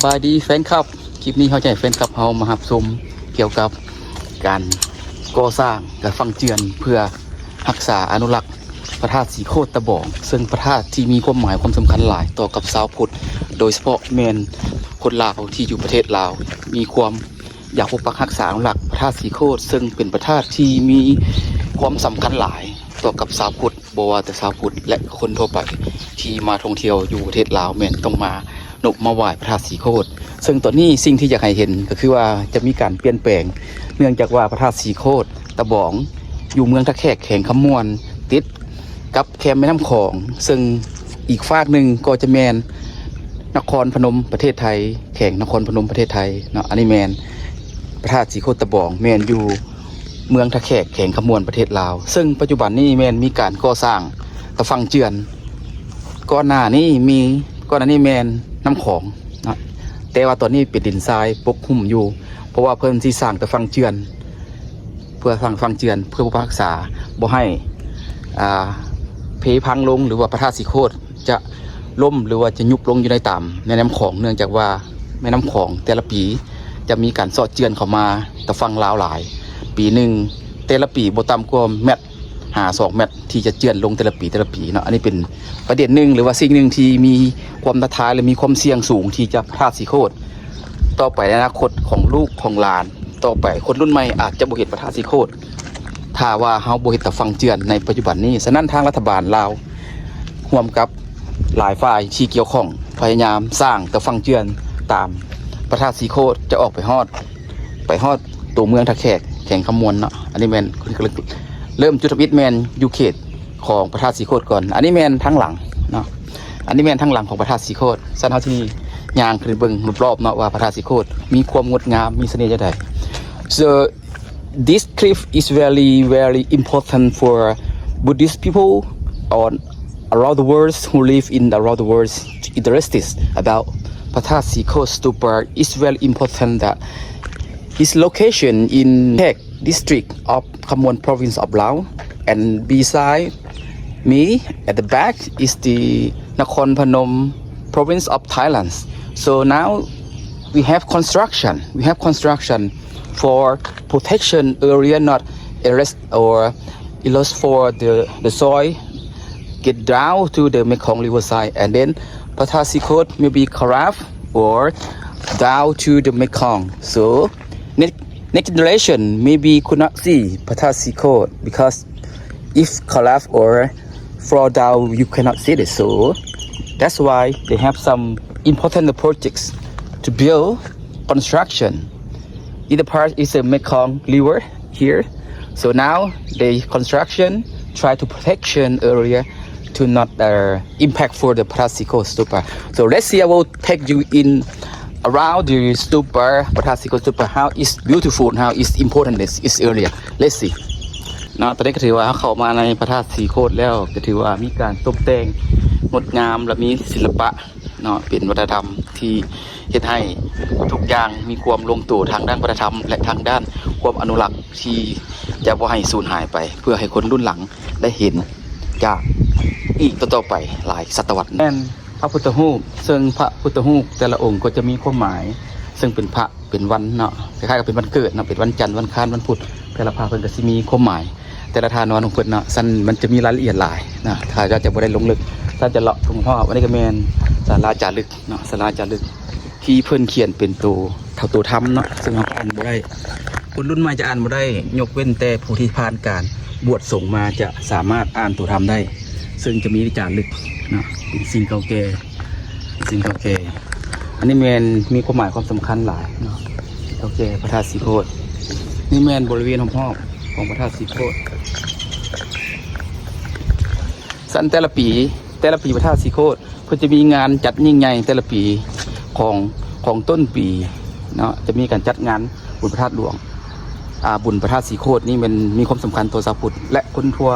ສະບາຍດີແຟນຄລັບ, ຄລິບນີ້ເຮົາຈະໃຫ້ແຟນຄລັບເຮົາມາຮັບຊົມກ່ຽວກັບການກໍ່ສ້າງກະຝັງເຈື່ອນ ເພື່ອຮັກສາອະນຸລັກພະທາດສີໂຄດຕະບອງ, ເຊິ່ງພະທາດທີ່ມີຄວາມໝາຍຄວາມສຳຄັນຫຼາຍຕໍ່ກັບຊາວພຸດ, ໂດຍສະເພາະແມ່ນຄົນລາວທີ່ຢູ່ປະເທດລາວ ມີຄວາມຢາກປົກປັກຮັກສາອະນຸລັກພະທາດສີໂຄດ, ເຊິ່ງເປັນພະທາດທີ່ມີຄວາມສຳຄັນຫຼາຍຕໍ່ກັບຊາວພຸດ. ບໍ່ວ່າແຕ່ຊາວພຸດ ແລະ ຄົນທົ່ວໄປທີ່ມາທ່ອງທ່ຽວຢູ່ປະເທດລາວ ແມ່ນຕ້ອງມານົບມາໄຫວ້ພະທາດສີໂຄດ. ເຊິ່ງຕອນນີ້ສິ່ງທີ່ຢາກໃຫ້ເຫັນກໍຄືວ່າຈະມີການປ່ຽນແປງ, ເນື່ອງຈາກວ່າພະທາດສີໂຄດຕະບອງຢູ່ເມືອງທ່າແຂກ ແຂວງຄຳມ່ວນ ຕິດກັບແຄມແມ່ນ້ຳຂອງ, ເຊິ່ງອີກຟາກໜຶ່ງກໍຈະແມ່ນນະຄອນພະນົມປະເທດໄທ, ແຂວງນະຄອນພະນົມປະເທດໄທເນາະ. ອັນນີ້ແມ່ນພະທາດສີໂຄດຕະບອງ ແມ່ນຢູ່ ເມືອງທ່າແຂກ ແຂວງຄຳມ່ວນ ປະເທດລາວ, ເຊິ່ງປັດຈຸບັນນີ້ແມ່ນມີການກໍ່ສ້າງຕະຝັ່ງເຈື່ອນ. ກ່ອນໜ້ານີ້ມີ ກ່ອນໜ້ານີ້ແມ່ນນ້ຳຂອງເນາະ, ແຕ່ວ່າຕອນນີ້ເປັນດິນຊາຍປົກຫຸ້ມຢູ່, ເພາະວ່າເພິ່ນຊິສ້າງຕະຝັ່ງເຈື່ອນ ເພື່ອສ້າງຕະຝັ່ງເຈື່ອນ ເພື່ອປົກປັກຮັກສາ ບໍ່ໃຫ້ ອ່າ ເພພັງລົງ ຫຼືວ່າພະທາດສີໂຄດຈະລົ້ມ ຫຼືວ່າຈະຍຸບລົງຢູ່ໃນຕາມແມ່ນ້ຳຂອງ, ເນື່ອງຈາກວ່າແມ່ນ້ຳຂອງແຕ່ລະປີ ຈະມີການຊອດເຈື່ອນເຂົ້າມາຕະຝັ່ງລາວຫຼາຍ. ປີໜຶ່ງ ແຕ່ລະປີບໍ່ຕ່ຳກວ່າແມັດຫາສອງແມັດ ທີ່ຈະເຈື່ອນລົງແຕ່ລະປີ ແຕ່ລະປີເນາະ. ອັນນີ້ເປັນປະເດັນໜຶ່ງ ຫຼືວ່າສິ່ງໜຶ່ງທີ່ມີຄວາມທ້າທາຍ ແລະ ມີຄວາມສ່ຽງສູງທີ່ຈະ ພະທາດສີໂຄດ ຕໍ່ໄປໃນອະນາຄົດຂອງລູກຂອງຫຼານຕໍ່ໄປ, ຄົນລຸ້ນໃໝ່ອາດຈະບໍ່ເຫັນພະທາດສີໂຄດ ຖ້າວ່າເຮົາບໍ່ເຮັດຕະຝັ່ງເຈື່ອນໃນປັດຈຸບັນນີ້. ສະນັ້ນ ທາງລັດຖະບານລາວ ຮ່ວມກັບຫຼາຍຝ່າຍທີ່ກ່ຽວຂ້ອງ ພະຍາຍາມສ້າງຕະຝັ່ງເຈື່ອນຕາມພະທາດສີໂຄດ ຈະອອກໄປຮອດ ໄປຮອດຕົວເມືອງທ່າແຂກ ແຂວງຄຳມ່ວນເນາະ. ອັນນີ້ແມ່ນເລີ່ມຈຸດທຳອິດແມ່ນຢູ່ເຂດຂອງພະທາດສີໂຄດກ່ອນ. ອັນນີ້ແມ່ນທາງຫຼັງເນາະ, ອັນນີ້ແມ່ນທາງຫຼັງຂອງພະທາດສີໂຄດ. ຊັ້ນເຮົາຊິຍ່າງຂຶ້ນເບິ່ງຮອບໆເນາະ ວ່າພະທາດສີໂຄດມີຄວາມງົດງາມ ມີສະເໜ່ຈັ່ງໃດ. So this cliff is very, very important for Buddhist people or around the world who live in around the world interested about ພະທາດສີໂຄດ Stupa. It's very important that its location in Thek district of Khamluang province of Laos, and beside me at the back is the Nakhon Phanom province of Thailand. So now we have construction, we have construction for protection area, not erect or erode for the, the soil get down to the Mekong riverside, and then ພະທາດສີໂຄດ maybe collapse or down to the Mekong. So next, next generation maybe could not see ພະທາດສີໂຄດ because if collapse or fall down, you cannot see it. So that's why they have some important projects to build construction. In the past is a Mekong River here. So now the construction try to protection area to not, uh, impact for the ພະທາດສີໂຄດ Stupa. So let's see, I will take you in around the Stupa, ພະທາດສີໂຄດ Stupa, how it's beautiful, how it's important this, this area. Let's see. ເນາະ, ຕອນນີ້ກໍຖືວ່າເຮົາເຂົ້າມາໃນພະທາດສີໂຄດແລ້ວ, ກໍຖືວ່າມີການຕົບແຕ່ງງົດງາມ ແລະ ມີສິລະປະ ເນາະ, ເປັນວັດທະນະທຳທີ່ເຮັດໃຫ້ທຸກຢ່າງມີຄວາມລົງໂຕທາງດ້ານວັດທະນະທຳ ແລະ ທາງດ້ານຄວາມອະນຸລັກທີ່ຈະບໍ່ໃຫ້ສູນຫາຍໄປ, ເພື່ອໃຫ້ຄົນລຸ້ນຫຼັງໄດ້ເຫັນຈາກອີກຕໍ່ໆໄປຫຼາຍສະຕະວັດ. ແມ່ນພະພຸດທະຮູບ, ເຊິ່ງພະພຸດທະຮູບແຕ່ລະອົງກໍຈະມີຄວາມໝາຍ, ເຊິ່ງເປັນພະ ເປັນວັນເນາະ, ຄ້າຍໆກັບເປັນວັນເກີດເນາະ, ເປັນວັນຈັນ, ວັນຄານ, ວັນພຸດ, ແຕ່ລະພະເພິ່ນກໍຊິມີຄວາມໝາຍ ແຕ່ລະທ່ານອນຂອງເພິ່ນເນາະ, ຊັ້ນມັນຈະມີລາຍລະອຽດຫຼາຍເນາະ, ຖ້າເຈົ້າຈະບໍ່ໄດ້ລົງເລິກ, ທ່ານຈະເລາະຊົມຮອບ. ອັນນີ້ກໍແມ່ນສາລາຈາລຶກເນາະ, ສາລາຈາລຶກທີ່ເພິ່ນຂຽນເປັນໂຕ ໂຕທຳເນາະ, ເຊິ່ງເຮົາກໍອ່ານບໍ່ໄດ້, ຄົນລຸ້ນໃໝ່ຈະອ່ານບໍ່ໄດ້, ຍົກເວັ້ນແຕ່ຜູ້ທີ່ຜ່ານການບວດສົງມາຈະສາມາດອ່ານໂຕທຳໄດ້, ເຊິ່ງຈະມີຈາລຶກເນາະ, ເປັນສິ່ງເກົ່າແກ່ ສິ່ງເກົ່າແກ່. ອັນນີ້ແມ່ນມີຄວາມໝາຍຄວາມສຳຄັນຫຼາຍເນາະ, ເກົ່າແກ່ພະທາດສີໂຄດ. ນີ້ແມ່ນບໍລິເວນຮອບໆຂອງພະທາດສີໂຄດ. ຊັ້ນແຕ່ລະປີ, ແຕ່ລະປີພະທາດສີໂຄດເພິ່ນຈະມີງານຈັດຍິ່ງໃຫຍ່ແຕ່ລະປີຂອງ, ຂອງຕົ້ນປີເນາະ, ຈະມີການຈັດງານບຸນພະທາດຫຼວງ. ອ່າ, ບຸນພະທາດສີໂຄດນີ້ແມ່ນມີຄວາມສຳຄັນຕໍ່ຊາວພຸດ ແລະ ຄົນທົ່ວ,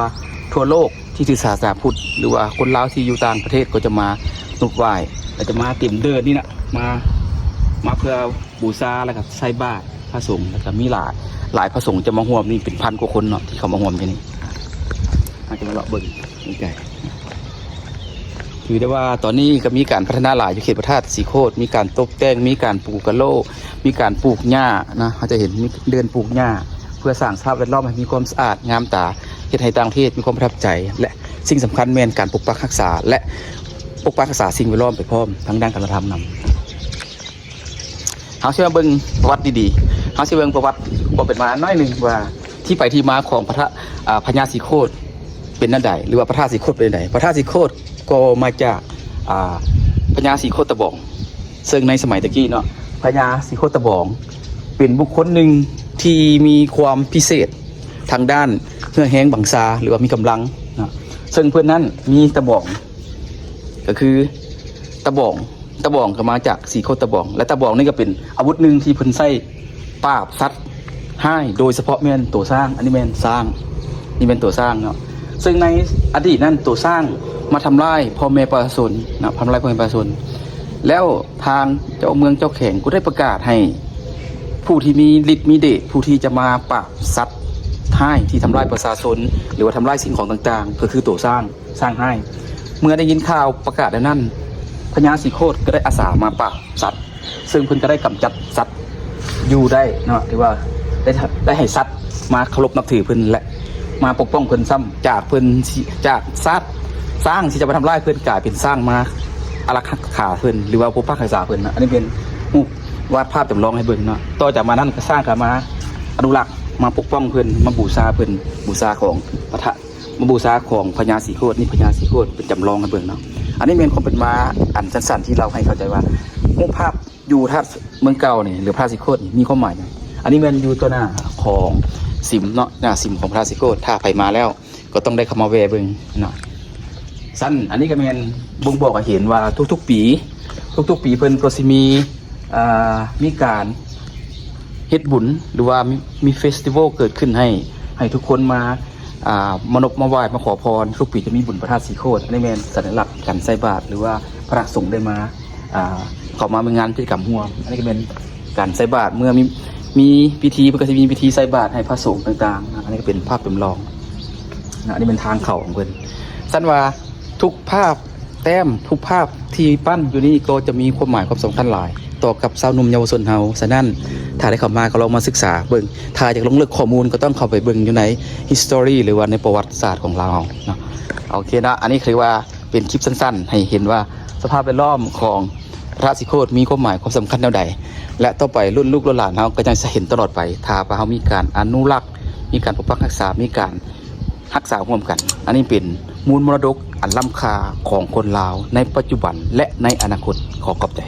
ທົ່ວໂລກ ທີ່ຖືສາສະໜາພຸດ ຫຼືວ່າຄົນລາວທີ່ຢູ່ຕ່າງປະເທດກໍຈະມານົບໄຫວ້ ແລະ ຈະມາເຕັມເດີ່ນນີ້ນະ, ມາ, ມາເພື່ອບູຊາ ແລ້ວກໍໃສ່ບາດພະສົງ, ແລ້ວກໍມີຫຼາຍ, ຫຼາຍພະສົງຈະມາຮ່ວມ, ນີ້ເປັນພັນກວ່າຄົນເນາະ ທີ່ເຂົ້າມາຮ່ວມຢູ່ນີ້. ເຮົາຈະມາເລາະເບິ່ງໃກ້ໆ. ຖືໄດ້ວ່າຕອນນີ້ກໍມີການພັດທະນາຫຼາຍຢູ່ເຂດພະທາດສີໂຄດ, ມີການຕົບແຕ່ງ, ມີການປູກກະໂລ, ມີການປູກຫຍ້ານະ, ເຮົາຈະເຫັນມີເດີ່ນປູກຫຍ້າ ເພື່ອສ້າງສະພາບແວດລ້ອມໃຫ້ມີຄວາມສະອາດງາມຕາ, ເຮັດໃຫ້ຕ່າງປະເທດມີຄວາມປະທັບໃຈ ແລະ ສິ່ງສຳຄັນແມ່ນການປົກປັກຮັກສາ ແລະ ປົກປັກຮັກສາສິ່ງແວດລ້ອມໄປພ້ອມທາງດ້ານການວັດທະນະທຳນຳ. ເຮົາຊິມາເບິ່ງປະຫວັດດີໆ, ເຮົາຊິເບິ່ງປະຫວັດຄວາມເປັນມາໜ້ອຍໜຶ່ງວ່າ ທີ່ໄປທີ່ມາຂອງພະທາດ ອາ ພະຍາສີໂຄດເປັນແນວໃດ ຫຼືວ່າພະທາດສີໂຄດເປັນແນວໃດ. ພະທາດສີໂຄດກໍມາຈາກ ອາ ພະຍາສີໂຄດຕະບອງ, ເຊິ່ງໃນສະໄໝແຕ່ກີ້ເນາະ ພະຍາສີໂຄດຕະບອງເປັນບຸກຄົນໜຶ່ງທີ່ມີຄວາມພິເສດທາງດ້ານເຫື່ອແຮງບັງຊາ ຫຼືວ່າມີກຳລັງເນາະ, ເຊິ່ງເພິ່ນນັ້ນມີຕະບອງ ກໍຄືຕະບອງ, ຕະບອງກໍມາຈາກສີໂຄດຕະບອງ ແລະ ຕະບອງນີ້ກໍເປັນອາວຸດໜຶ່ງທີ່ເພິ່ນໃຊ້ປາບສັດຮ້າຍ, ໂດຍສະເພາະແມ່ນໂຕຊ້າງ. ອັນນີ້ແມ່ນຊ້າງ, ນີ້ແມ່ນໂຕຊ້າງເນາະ. ເຊິ່ງໃນອະດີດນັ້ນ ໂຕຊ້າງມາທຳລາຍພໍ່ແມ່ປະຊາຊົນນະ, ທຳລາຍພໍ່ແມ່ປະຊາຊົນ. ແລ້ວທາງເຈົ້າເມືອງເຈົ້າແຂວງກໍໄດ້ປະກາດໃຫ້ຜູ້ທີ່ມີລິດມີເດດ, ຜູ້ທີ່ຈະມາປາບສັດຮ້າຍທີ່ທຳລາຍປະຊາຊົນ ຫຼືວ່າທຳລາຍສິ່ງຂອງຕ່າງໆ ກໍຄືໂຕຊ້າງ. ຊ້າງຮ້າຍ. ເມື່ອໄດ້ຍິນຂ່າວປະກາດແນວນັ້ນ, ພະຍາສີໂຄດກໍໄດ້ອາສາມາປາບສັດ, ເຊິ່ງເພິ່ນກໍໄດ້ກຳຈັດສັດຢູ່ໄດ້ເນາະ, ຖືວ່າໄດ້ ໄດ້ໃຫ້ສັດມາເຄົາລົບນັບຖືເພິ່ນ ແລະ ມາປົກປ້ອງເພິ່ນຊ້ຳ ຈາກເພິ່ນ ຈາກສັດ ຊ້າງທີ່ຈະມາທຳລາຍເພິ່ນ ກາຍເປັນຊ້າງມາອາລັກຮັກຂາເພິ່ນ ຫຼືວ່າປົກປັກຮັກສາເພິ່ນນະ. ອັນນີ້ເປັນຮູບວາດພາບຈຳລອງໃຫ້ເບິ່ງເນາະ. ຕໍ່ຈາກມານັ້ນ ກໍຊ້າງກໍມາອະນຸລັກ, ມາປົກປ້ອງເພິ່ນ, ມາບູຊາເພິ່ນ, ບູຊາຂອງພະທາດ ມາບູຊາຂອງພະຍາສີໂຄດ. ນີ້ພະຍາສີໂຄດເປັນຈຳລອງໃຫ້ເບິ່ງເນາະ. ອັນນີ້ແມ່ນຄວາມເປັນມາອັນສັ້ນໆ ທີ່ເລົ່າໃຫ້ເຂົ້າໃຈວ່າ ຮູບພາບຢູ່ທາດເມືອງເກົ່ານີ້ ຫຼືພະທາດສີໂຄດນີ້ມີຄວາມໝາຍຫຍັງ. ອັນນີ້ແມ່ນຢູ່ຕໍ່ໜ້າຂອງສິມເນາະ, ໜ້າສິມຂອງພະທາດສີໂຄດ. ຖ້າໃຜມາແລ້ວກໍຕ້ອງໄດ້ເຂົ້າມາແວ່ເບິ່ງເນາະ. ຊັ້ນ ອັນນີ້ກໍແມ່ນບົ່ງບອກໃຫ້ເຫັນວ່າທຸກໆປີ, ທຸກໆປີເພິ່ນກໍຊິມີ ອ່າ ມີການເຮັດບຸນ ຫຼືວ່າມີ ມີເຟສຕິວອລເກີດຂຶ້ນໃຫ້ ໃຫ້ທຸກຄົນມາ ອ່າ ມານົບມາໄຫວ້ມາຂໍພອນ. ທຸກປີຈະມີບຸນພະທາດສີໂຄດ. ອັນນີ້ແມ່ນສັນຍາລັກການໃສ່ບາດ ຫຼືວ່າພະສົງໄດ້ມາ ອ່າ ເຂົ້າມາໃນງານກິດຈະກຳຮ່ວມ. ອັນນີ້ກໍແມ່ນການໃສ່ບາດ ເມື່ອມີ ມີພິທີ ເພິ່ນກໍຊິມີພິທີໃສ່ບາດໃຫ້ພະສົງຕ່າງໆນະ. ອັນນີ້ກໍເປັນພາບຈຳລອງນະ, ອັນນີ້ແມ່ນທາງເຂົ້າຂອງເພິ່ນ. ຊັ້ນວ່າທຸກພາບ ແຕ້ມ ຮູບພາບທີ່ປັ້ນຢູ່ນີ້ກໍຈະມີຄວາມໝາຍຄວາມສຳຄັນຫຼາຍຕໍ່ກັບຊາວໜຸ່ມເຍົາວະຊົນເຮົາ. ສະນັ້ນ ຖ້າໄດ້ເຂົ້າມາກໍລອງມາສຶກສາເບິ່ງ, ຖ້າຢາກລົງເລິກຂໍ້ມູນກໍຕ້ອງເຂົ້າໄປເບິ່ງຢູ່ໃນຮິສຕໍຣີ ຫຼືວ່າໃນປະຫວັດສາດຂອງລາວເຮົາເນາະ. ໂອເຄເນາະ, ອັນນີ້ຄືວ່າເປັນຄລິບສັ້ນໆ ໃຫ້ເຫັນວ່າສະພາບແວດລ້ອມຂອງພະທາດສີໂຄດມີຄວາມໝາຍຄວາມສຳຄັນແນວໃດ ແລະ ຕໍ່ໄປລຸ້ນລູກລຸ້ນຫຼານເຮົາກໍຍັງຈະເຫັນຕະຫຼອດໄປ ຖ້າວ່າເຮົາມີການອະນຸລັກ, ມີການປົກປັກຮັກສາ, ມີການ ຮັກສາຮ່ວມກັນ. ອັນນີ້ເປັນມູນມໍລະດົກອັນລ້ຳຄ່າຂອງຄົນລາວໃນປັດຈຸບັນ ແລະ ໃນອະນາຄົດ. ຂໍຂອບໃຈ.